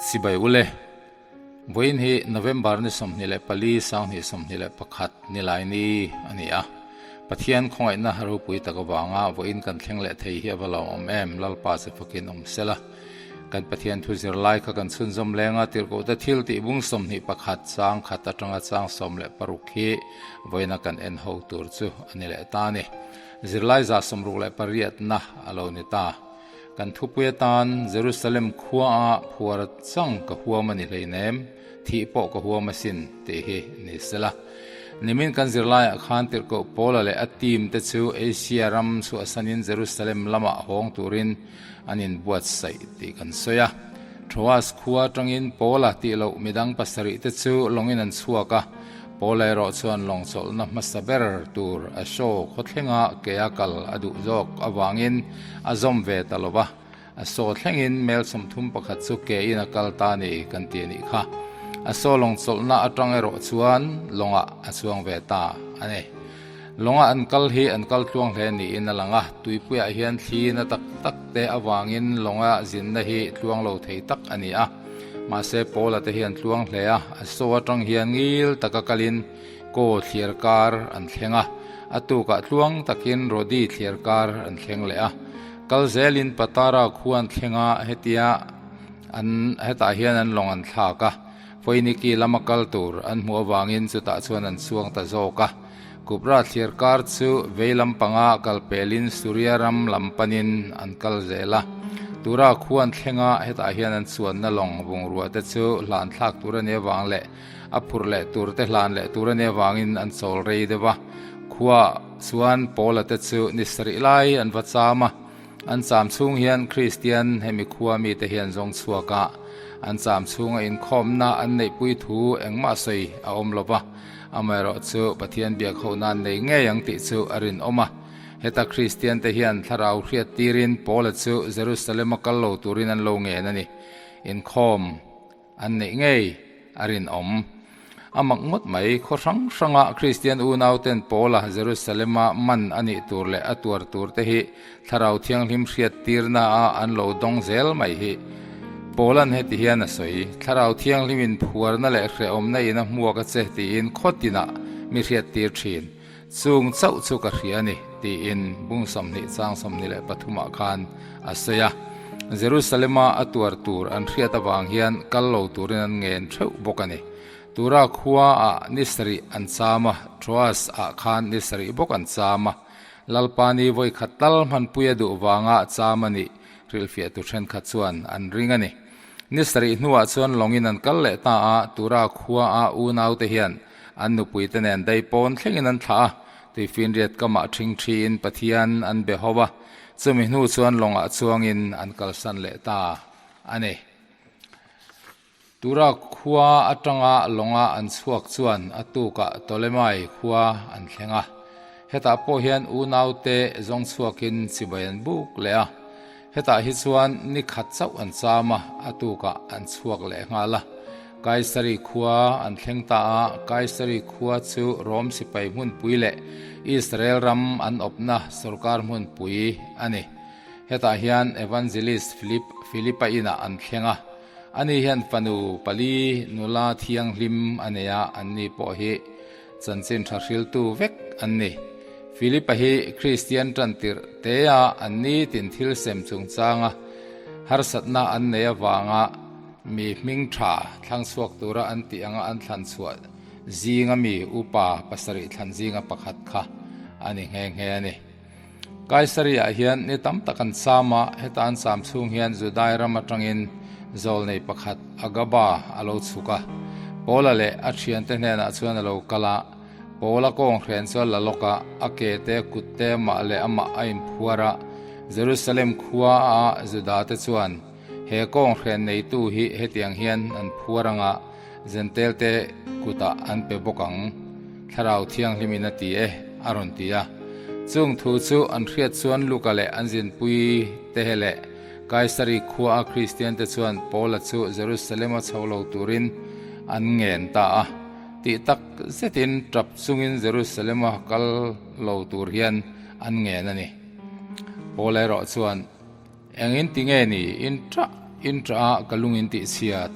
Chibai ule. Vawiin hi November ni 24 2021 nilai ni a ni a. Pathian khawngaihna ropui tak avanga vawiin kan thleng leh thei hi a va lawmawm em, Lalpa che fakin awm sela. Kan Pathian thu zir lai kha kan chhunzawm leng a, tirhkohte thil tih bung 21 chang khat atanga chang 16 hi vawiina kan en ho tur chu a ni leh ta a ni. Zirlai 68 na a lo ni ta. Kan thupui atan Jerusalem khuaah phuar chang ka huam a ni hleinem, thih pawh ka huam asin tih hi ni sela. Nimin kan zirlaiah khan tirhkoh Paula leh a team te chu Asia ram chhuahsanin Jerusalem lamah hawng turin an inbuatsaih tih kan sawi a. Troas khua atangin Paula tih loh midang pasarih te chu lawngin an chhuak a, Paula erawh chuan lawng chawlhna hmasa ber tur a show khawthlenga ke a kal a duh zawk avangin a zawm ve ta lo va, a saw thlengin mel 31 chu ke in a kal ta ni kan ti a nih kha. A saw lawng chawlhna atang erawh chuan lawngah a chuang ve ta a ni. Lawnga an kal hi an kal tluang hle niin a lang a, tuipuiah hian thli na tak tak te avangin lawnga zinna hi tluang lo thei tak a ni a. Mahse Paula te hian tluang hle a, a saw atang hian ngil taka kalin Ko thliar kar an thleng a, a tukah tluang takin Rodi thliar kar an thleng leh a. Kal zelin Patara khua an thleng a, hetia an hetah hian an lawng an thlak a. Foiniki lama kal tur an hmuh avangin chutah chuan an chuang ta zawk a. Kupra thliar kar chu vei lam panga kal pelin Suria ram lam panin an kal zel a. Tura khua an thleng a, hetah hian an chuanna lawng bungrua te chu hlan thlak tur a nih avang leh a phurh leh tur te hlan leh tur a nih avangin an chawl rei deuh a. Khuaah chuan Paula te chu ni sarih lai an va cham a. An cham chhung hian Kristian hemi khua mite hian zawng chhuak a, an cham chhunga inkhawmna an neihpui thu engmah sawi a awm lo va, amaherawh chu Pathian biak ho nan nei ngei ang tih chu a rinawm a. Heta Kristian te hian thlarau hriat tirin Paula chu Jerusalem a kal lo turin an lo ngen a ni. Inkhawm. An neih ngei a rinawm. A mak ngawt mai, khaw hrang hranga Kristian unauten Paula Jerusalema man a nih tur leh a tuar tur te hi Thlarau Thianghlim hriat tirna a an lo dawng zel mai hi. Paula'n heti hian a sawi, Thlarau Thianghlimin phuarna leh hrehawmna in a hmuak a che tiin khaw tinah mi hriat tir thin. Chung chauh chu ka hria a ni, tiin bung 20 chang 23 ah khan a sawi a. Jerusalema a tuar tur an hriat avang hian kal lo turin an ngen theuh bawk a ni. Tura khua ah ni sarih an cham a, Troas ah khan ni sarih bawk an cham a. Lalpa ni vawi khat tal hmanpui a duh vanga cham a nih hrilhfiah tu thenkhat chuan an ring a ni. Ni sarih hnuah chuan lawngin an kal leh ta a, Tura khua a unaute hian An nupuite nen dai pawn thlengin an thlah a, tuifinriat kamah ṭhing ṭhiin Pathian an be ho a, chumi hnu chuan lawngah chuangin an kalsan leh ta a ni. Tura khua atanga lawnga an chhuak chuan a tukah Ptolemai khua an thleng a, hetah pawh hian unaute zawng chhuakin chibai an buk leh a, Hetah hi chuan ni khat chauh an cham a, a tukah an chhuak leh nghal a. Kaisari khua an thleng ta a, Kaisari khua chu Rom sipai hmunpui leh Israel ram an awpna sorkar hmunpui a ni. Hetah hian Evangelist Philip, Philipa inah an thleng a. Ani hian fanu pali nula thianghlim a nei a, anni pawh hi Chanchin tha hriltu vek an ni. Philip-a hi Kristian tantirh tea an nitin thil sem chungchanga harsatna an nei avanga mi hming tha thlang chhuak tura an tih anga an thlan chhuah zinga mi upa pasarih thlan zinga pakhat kha a ni nghe nghe a ni. Kaisari-ah hian ni tam tak an cham a, heta an cham chhung hian Judai ram atangin zawlnei pakhat Agaba a lo chhuk a. Paula leh a thiante hnenah chuan a lo kal a, Paula kawng hren chu a la lawk a, a ke te, kut te, amah leh amah a inphuar a. Jerusalem khua a Juda te chuan he kawng hren neitu hi hetiang hian an phuar anga Jentail te kutah an pe bawk ang, Thlarau Thianghlimin a ti e, a rawn ti a. Chung thu chu an hriat chuan Luka leh an zinpui te he leh Kaisari khua a Kristian te chuan Paula chu Jerusalem-a chho lo turin an ngen ta a. Tih tak zetin tap chungin Jerusalem-a kal lo tur hian an ngen a ni. Paula erawh chuan, Engin ti nge ni in tah? In ṭah ah ka lung in tih chhiat.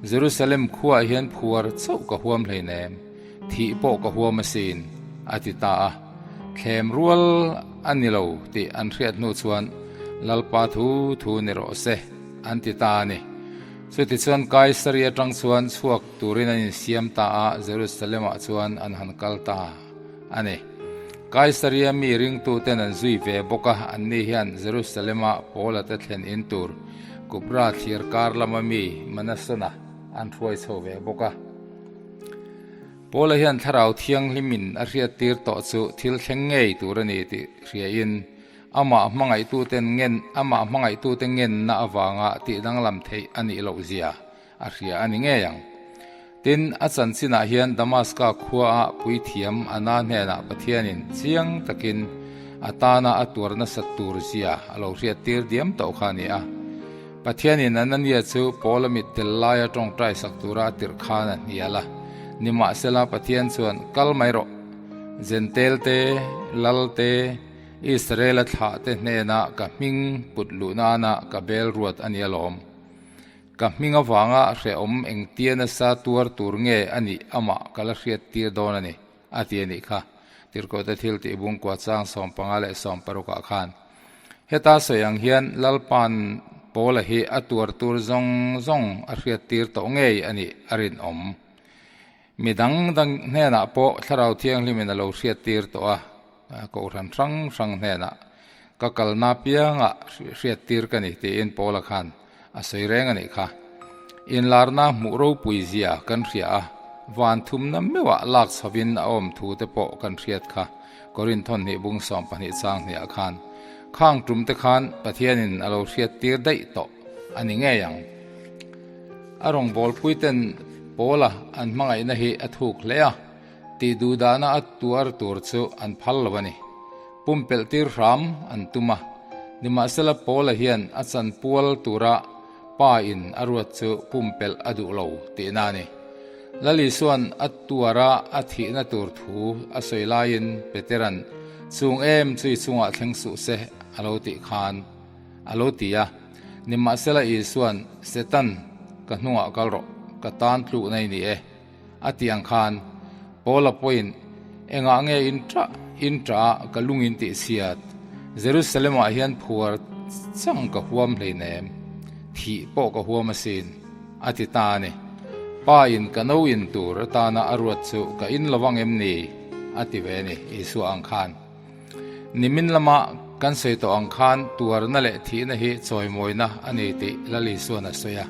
Jerusalem khuaah hian phuar chauh ka huam hleinem, thih pawh ka huam asin, a ti ta a. Thlem rual a ni lo tih an hriat hnu chuan Lalpa thu thu ni rawh se, an ti ta a ni. Chutichuan Kaisaria atang chuan chhuak turin an insiam ta a, Jerusalem-ah chuan an han kal ta a ni. Kaisaria mi ringtuten an zui ve bawk a, anni hian Jerusalem-a Paula te thlen in tur Kupra thlir kar lama mi Manasona an hruai chho ve bawk a. Paula hian Thlarau Thianghlimin a hriattir tawh chu thil thleng ngei tur a ni tih hriain amah hmangaihtuten ngen amah hmangaihtute ngenna avanga tih danglam theih a nih loh zia a hria a ni ngei ang. Tin, a chanchinah hian Damaska khuaah puithiam Ana hnenah Pathianin chiang takin a tana a tuar nasat tur zia a lo hriattir diam tawh kha a ni a. Pathianin Anania chu Paula mit tel laia tawngtai sak tura a tirh khan a hnial a. Nimahsela, Pathian chuan, Kal mai rawh, Zentel te, Lal te, Israela thlah te hnenah ka hming put luh nana ka bel ruat a ni alawm. Ka hming avanga hrehawm engtia nasa tuar tur nge a nih amah ka la hriat tir dawn a ni, a ti a nih kha. Tirhkohte thil tih bungkua chang 15 leh 16 ah khan. Heta sawi ang hian Lalpa'n Paula hi a tuar tur zawng zawng a hriat tir tawh ngei a nih a rinawm. Mi dang dang hnenah pawh Thlarau Thianghlimin a lo hriat tir tawh a, Kohhran hrang hrang hnenah ka kalna piangah hriattir ka ni tiin Paula khan a sawi reng a nih kha. Inlarna hmuh ropui zia kan hria a, van thumna meuhah lak chhovin a awm thu te pawh kan hriat kha Korinth thawhnih bung 12 chang hniah khan khang tum te khan Pathianin a lo hriattir daih tawh a ni ngei ang. A rawngbawlpui ten Paula an hmangaihna hi a thuk hle a. Tih duhdahna a tuar tur chu an phal lo a ni. Pumpelh tir hram an tum a. Nimahsela Paula hian a chanpual tura pa in a ruat chu pumpelh a duh lo tihna a ni. Lal Isua'n a tuara a thihna tur thu a sawi laiin Petera'n chung em chu i chungah thleng suh se a lo tih khan a lo ti a. Nimahsela Isua'n, Setan, ka hnungah kal rawh, ka tan tlukna i ni e. A ti ang khan, Paula pawhin, Engah nge in ṭah in ṭah ka lung in tih chhiat? Jerusalem-ah hian phuar chang ka huam hleinem, thih pawh ka huam asin, a ti ta a ni. Pa in ka no in tur atana a ruat chu ka in lo vang em ni? a ti ve a ni, Isua ang khan. Nimin lama kan sawi tawh ang khan tuarna leh thihna hi chawimawina a ni tih Lal Isuan a sawi a.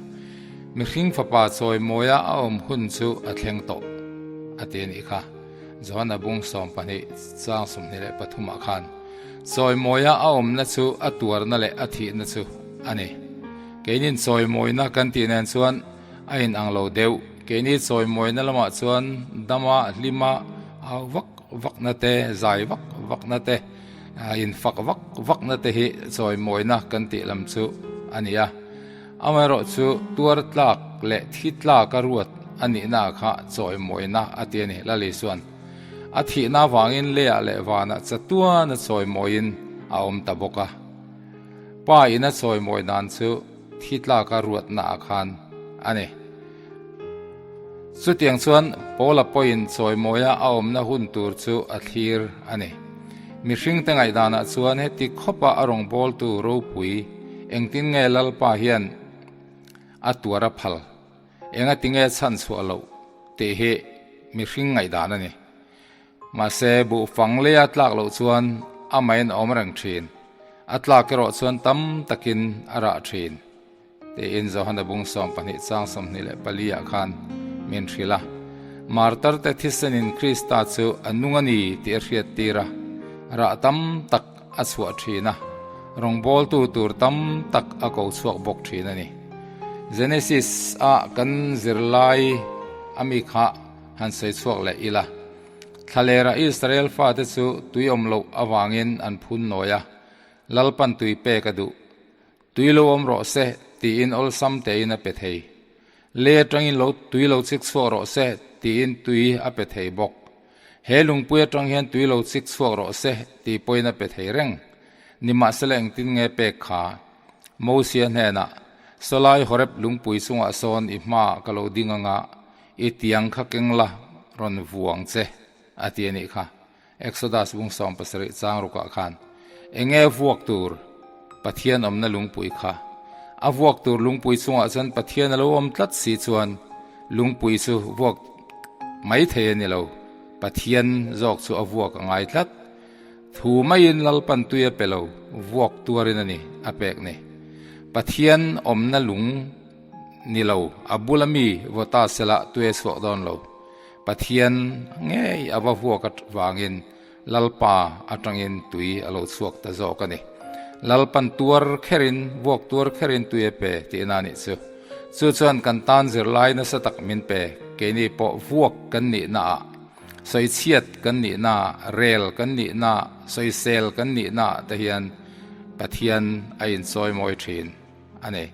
Mihring fapa chawimawia a awm hun chu a thleng tawh a ti a nih kha. Johana bung 12 chang 23 ah khan chawimawia a awmna chu a tuarna leh a thihna chu a ni. Keinin chawimawina kan tih nen chuan a inang lo deuh. Keini chawimawina lamah chuan dama hlima au vak Vakna te, zai vak vakna te, infak vak vakna te hi chawimawina kan tih lam chu a ni a. Amaherawh chu tuar tlak leh thi tlak a ruat a nihna kha chawimawina a ti a ni. Lal Isuan a thihna avangin leiah leh vanah chatuan a chawimawiin a awm ta bawk a. Pa ina chawimawi dan chu thi tlaka ruatna ah khan a ni. Chutiang chuan Paula pawhin chawimawia a awmna hun tur chu a thlir a ni. Mihringte ngaihdanah chuan heti khawpa a rawngbawltu ropui engtin nge Lalpa hian a tuar a phal, engati nge chhan chhuah loh tih hi mihring ngaihdan a ni. Mahse, buhfang leia tlak loh chuan amahin a awm reng thin, a tlak erawh chuan tam takin a rah thin. Tiin Johana bung 12 chang 24 ah khan min hrilh a. Martarte thisenin Krista chu a nung a ni tih a hriattir a, rah tam tak a chhuah thin a, rawngbawltu tur tam tak a ko chhuak bawk thin a ni. Genesis a kan zirlai ami kha han sawi chhuak leh ila. Thlalera Israel fate chu tui awm loh avangin an phun nawi a, Lalpan tui pek a duh. Tui lo awm rawh se tiin awlsam tein a pe thei. Lei atangin lo tui lo chik chhuak rawh se tiin tui a pe thei bawk. He lungpui atang hian tui lo chik chhuak rawh se tih pawhin a pe thei reng. Nimahsela engtin nge pek kha? Mosia hnenah, Sawlai Horeb lungpui chungah sawn i hmaah ka lo ding anga, i tiang kha keng la, rawn vuang che, a ti a nih kha. Exodus bung 70 chang rukah khan, Eng nge vuak tur Pathian awmna lungpui kha? A vuak tur lungpui chungah chuan Pathian a lo awm tlat si chuan lungpui chu vuak mai thei a ni lo, Pathian zawk chu a vuak a ngai tlat. Thu maiin Lalpan tui a pe lo, vuak tuarin a ni a pek ni. Pathian awmna lung ni lo, a bula mi vaw ta sela tui a chhuak dawn lo. Pathian ngei a va vuak avangin Lalpa atangin tui a lo chhuak ta zawk a ni. Lalpan tuar kherin, vuak tuar kherin tui a pe tihna a nih chu. Chu chuan kan tan zirlai nasa tak min pe, keini pawh vuak kan nihnaah, sawichhiat kan nihnaah, rel kan nihnaah, sawisel kan nihnaah te hian Pathian a inchawimawi thin. a ni.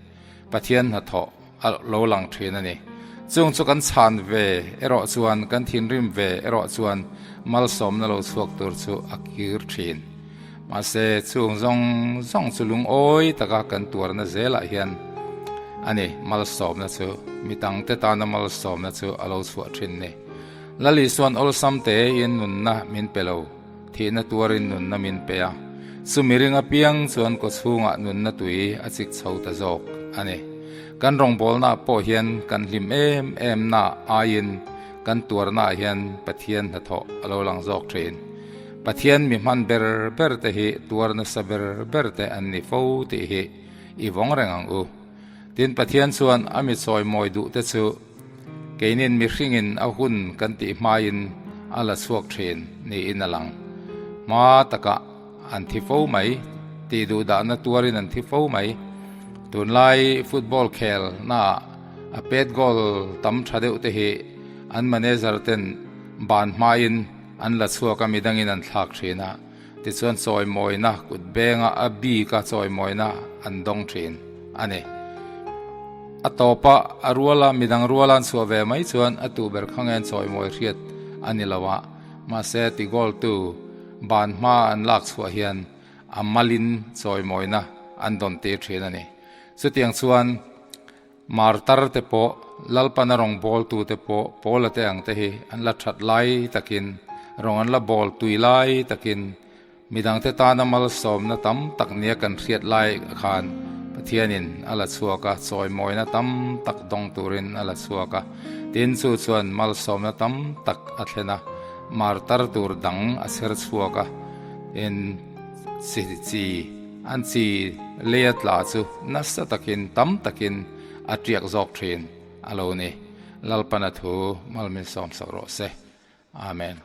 Pathian hnathawh a lo lang thin a ni. Chung chu kan chhan ve erawh chuan, kan thinrim ve erawh chuan malsawmna lo chhuak tur chu a kir thin. Mahse, chung zawng zawng chu lungawi taka kan tuarna zelah hian a ni, malsawmna chu mi dangte tana malsawmna chu a lo chhuah thin ni. Lal Isuan awlsam tein nunna min pe lo. Thihna tuarin nunna min pe a, chumi ring apiang chuan kawchhungah nunna tui a chik chho ta zawk a ni. Kan rawngbawlnaah pawh hian kan hlim em em na aiin kan tuarnaah hian Pathian hnathawh a lo lang zawk thin. Pathian mi hman ber ber te hi tuar nasa ber ber te an ni fo tih hi i vawng reng ang u. Tin, Pathian chuan a mi chawimawi duh te chu Keinin mihringin a hun kan tih hmain a la chhuak thin niin a lang. Hma takah an thi fo mai, tih duh dahna tuarin an thi fo mai. Tunlai football khel naah a pet goal tam tha deuh te hi an manager ten ban hmain an la chhuak a, midangin an thlak thin a. Tichuan chawimawina kut benga a bika chawimawina an dawng thin a ni. A tawpa a ruala midang ruala an chhuah ve mai chuan a tuh ber kha ngen chawimawi hriat a ni lo a, mahse ti goal tu ban hma an lak chhuah hian a malin chawimawina an dawn tir thin a ni. Chutiang chuan Martar te pawh, Lalpana rawngbawltu te pawh Paula te ang te hi an la that lai takin, rawng an la bawl tui lai takin, midangte tana malsawmna tam tak nia kan hriat lai khan Pathianin a la chhuak a, chawimawina tam tak dawng turin a la chhuak a. Tin, chu chuan malsawmna tam tak a thlen a, martar tur dang a chher chhuak a, tin, chi chi. An chi leia tla chu nasa takin tam takin a tiak zawk thin a lo ni. Lalpana thu malmin sawmsak rawh se. Amen.